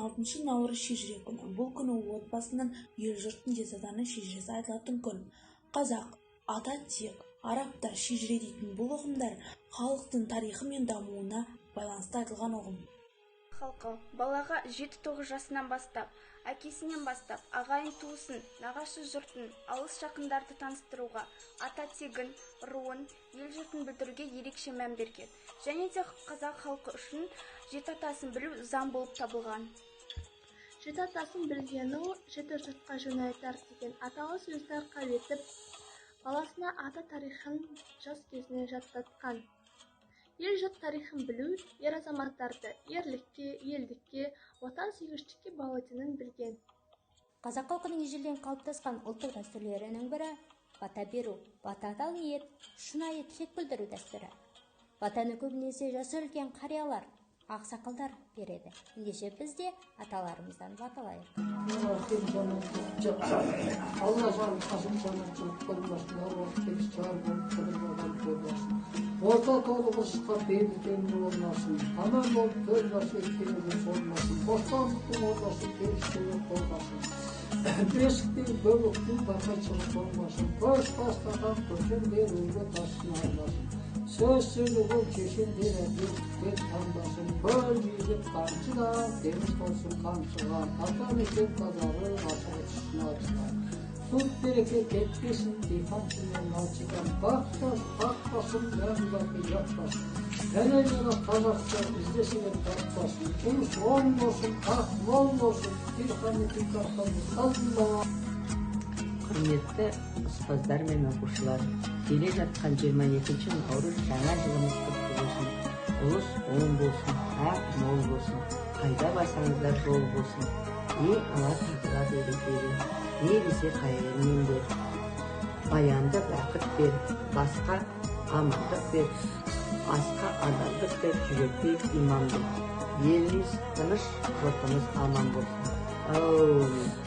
16 наурыз шежіре күні. Бұл күні отбасының, ел-жұрттың, жеті атаның шежіресі айтылатын күн. Қазақ, ата тек, арабтар шежіре дейтін бұл ұғымдар халықтың тарихы мен дамуына байланысты айтылған ұғым. Халқы балаға 7-9 жасынан бастап, әкесінен бастап, ағайын туысын, нағашы жұртын, алыс жақындарды таныстыруға, ата тегін, руын, ел жұртын білдіруге ерекше мән берген. Және де қазақ халқы үшін жеті атасын білу заң болып табылған. Жеті атасын білген ұл жеті жұртқа жөн айтар деген аталы сөзді арқау етіп, баласына ата тарихын жас кезінен жаттатқан. Ел-жұрт тарихын білу ер азаматтарды ерлікке, елдікке, отансүйгіштікке баулитынын білген. Қазақ халқының ежелден қалыптасқан ұлттық дәстүрлерінің бірі бата беру, бата адал ниет, шынайы тілек білдіру дәстүрі. Батаны көбінесе жасы үлкен қариялар, ақсақалдар береді. Ендеше біз де аталарымыздан баталайық. Алла жарылқасын, жаманшылық болмасын, аруақ тегіс жар болып, қыдыр бабам болмасын. Орта толы ырысқа бейбіт өмір орнасын, аман болып төл басы кеткеніміз болмасын, бостандықтың ордасын періштелер қорғасын. Бесіктегі бөбектің бақытшылық болмасын, көш бастаған көшендер өзге тассын арнасын. Сөз сөйлеген шешендер әділдікпен танбасын, көл билеп тамшыдан, теңіз толсын қамшыға, ата мекен базары асығы түссін алшыға. Құт береке кетпесін диқаншы мен малшыдан, бақ басын, мәңгі бақи жақпасын. Пәле жара қазақты іздесе де таппасын, ұлыс оң болсын, ақ мол болсын, Алла. Құрметті ұстаздар мен оқушылар, келе жатқан 22 наурыз жаңа жылымыз құтты болсын. Ұлыс оң болсын, ақ мол болсын, қайда барсаңыздар жол болсын. Не Алла тағала берекелі, не десе қайырымен бер. Баянды бақыт бер, басқа амандық бер, асқа адалдық бер, жүрекке иман бер. Еліміз тыныш, жұртымыз аман болсын. Әумин.